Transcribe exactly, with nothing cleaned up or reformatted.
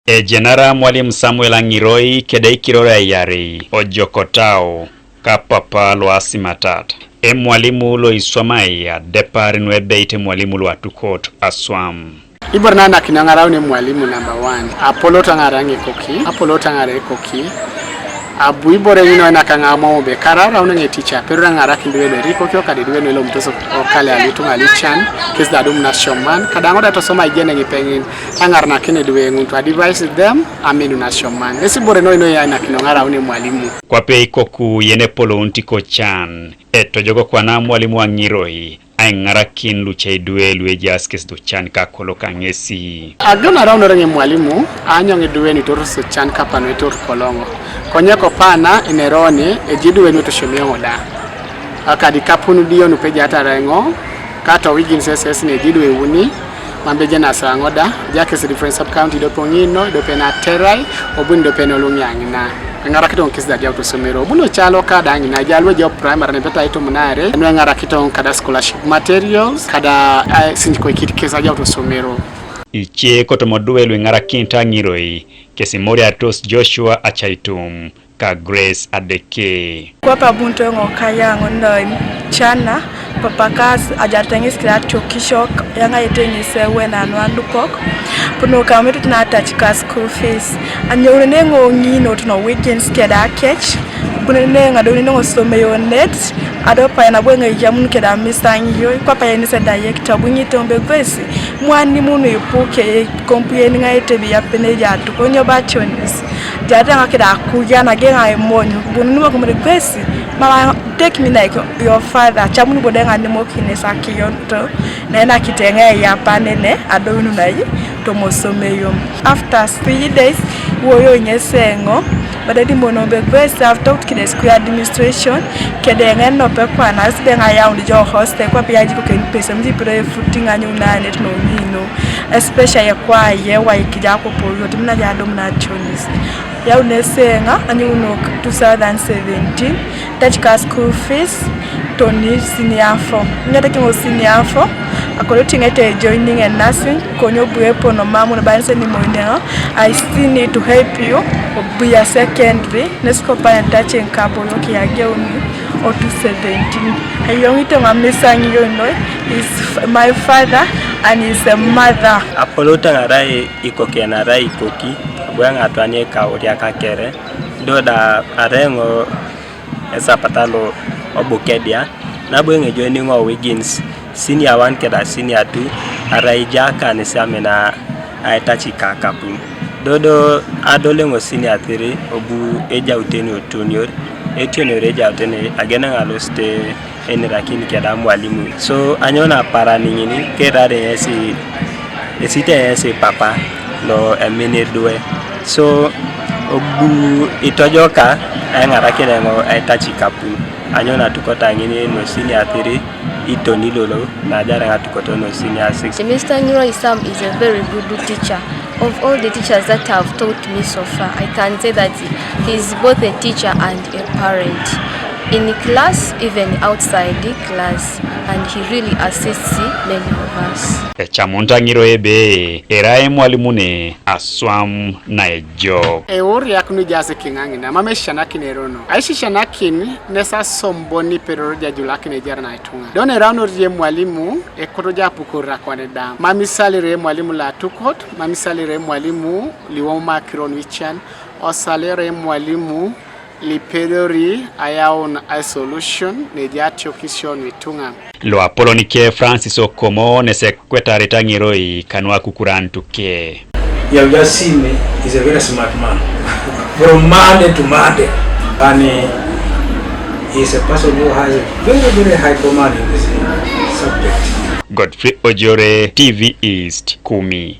Ejenara Mwalimu Samuel Ang'iroi kede ikirore ayarei ojokotau ka papa lo asimatat. Emwalimu lo iswamai adepar nu ebeit emwalimu lo atukot aswam. Ibore na nakino aŋaraun emwalimu number one. Apolot aŋara ŋekoki, apolot aŋara ekoki. Abu ibore ŋino enakaŋa mwamu be karara uneŋ eticha, pero aŋarakin duwe lo erikokio kadi duwe lo elomutos okale alutuŋa alucan, kes da dum nasioman, kada ŋoda tosoma ijene ŋipeŋin, aŋaranakin duwe ŋun to advise them, aminu nasioman. Esi bore noi noi ainakino ŋaraun emwalimu. Kwape ikoku yene polounti kocan, etojoko kwana mwalimu aŋiroi, aiŋarakin luce idwe luejaas kes docan kakolo kaŋesi. Agon araunore ŋe mwalimu, aanyoŋ idwe nuitoros ocan kapanu etor koloŋo. Konye kopana eneroni, eji idwe nuetosiomi eoŋ da. Akadi kapunu dio nupejatar eoŋ, kato wigin seses neji idwe uni, mambe jena saŋo da, jakes different sub county dopo ŋino, dope na terai, obuni dope noluŋi aŋina. Eŋarakito ŋun kes da diau tosomero. Bunu calo kada ŋina, jalo ejo primary ne beta ito munare, nu eŋarakito kada scholarship materials, kada eh, sinjiko ikit kes ajau tosomero. Ice kotomo duwe lu eŋarakinit aŋiroi, kes imoriatos Joshua Acaitum, ka Grace Adeke. Kwapa bunto ŋo kayaŋo noi cana, papa kas ajar teŋis kira chokishok, yaŋa yeteŋis ewe na nwa lukok, puno kamitut na tach ka school fees. Anyoune ŋo ŋino tuno weekends keda kech, puno ne ŋadoni ŋo someyonet, ado paya nabo ŋe yamun keda misaŋ yo, kwapa yenis director, buŋite ombe gwesi, mwani munu ipuke, kompuyen ŋa etebi yapene jatu, konyo bachonis. Jate ŋa kida kuya na ge ŋa emony, bunu nimo kumri gwesi, mama take me like your father, chamunu bode ŋa nimo kine sakiyon to, na ena kite ŋa eyapanene, adoinu nai, tomosomeyo. After three days, woyo nyeseŋo, bade dimono be gwesi, I've talked kide school administration, kede ŋa enope kwana, side ŋa yaun jo hostel, kwa pia jiko ken pesa, mji pire futi ŋa nyuna net no mino, especially kwa ye wa ikija ko poyo, timna ja dom na chonis. Yau neseŋa, anyuno two thousand seventeen, tach ka school fees, toni senior four. Nyata kingo senior four, akolo tingete joining and nursing, konyo bue pono mamu na banse ni moineo, I still need to help you, obuya secondary, nesko pa and touching kabolo ki ageuni, o two seventeen. Ayong ito nga misang yun, no? Is f- my father and is a mother. Apolota ngarai ikoki enarai ikoki, abu eŋatwani ekauriak akere, do da areŋo esapata lo Obukedia, nabo eŋejo eniŋo Wiggins, senior one keda senior two, arai ija kanisa mina aitaci kakapun. Dodo adol eŋo senior three, obu ejauteni otonior, etionor ejauteni ageneŋ alosit enirakin keda mwalimu. So anyo napara niŋini kerare ŋesi esite ŋesi papa lo emin idwe. So obu itojoka eŋarakin eŋo aitaci kapun. Anyo natukota ŋini no senior three itoni lolo najar eŋ atukoto no senior six. Mister Nyiroi Sam is a very good teacher. Of all the teachers that have taught me so far, I can say that he is both a teacher and a parent. In class, even outside the class, and he really assists many of us. Ecamunit aŋiro ebe, erai emwalimune aswam na ejok. Euriak nu ejaas ekiŋaŋin, amam esisianakin erono. Aisisianakin nes asom bon iperor ejajulakin ejar na ituŋa. Don eraunor je emwalimu, ekoto je apukor akwan da. Mam isalire emwalimu lo atukot, mam isalire emwalimu liwom akiro nu ican, osalire emwalimu lipedori ayaun isolution neja atiokisio nu ituŋa. Lo apolon ke Francis Okomo nes ekwetarit aŋiroi kanu akukuranut ke. Yau Yasini is a very smart man. From Monday to Monday. And he is a person who has a very, very high command in this subject. Godfrey Ojore, T V East, Kumi.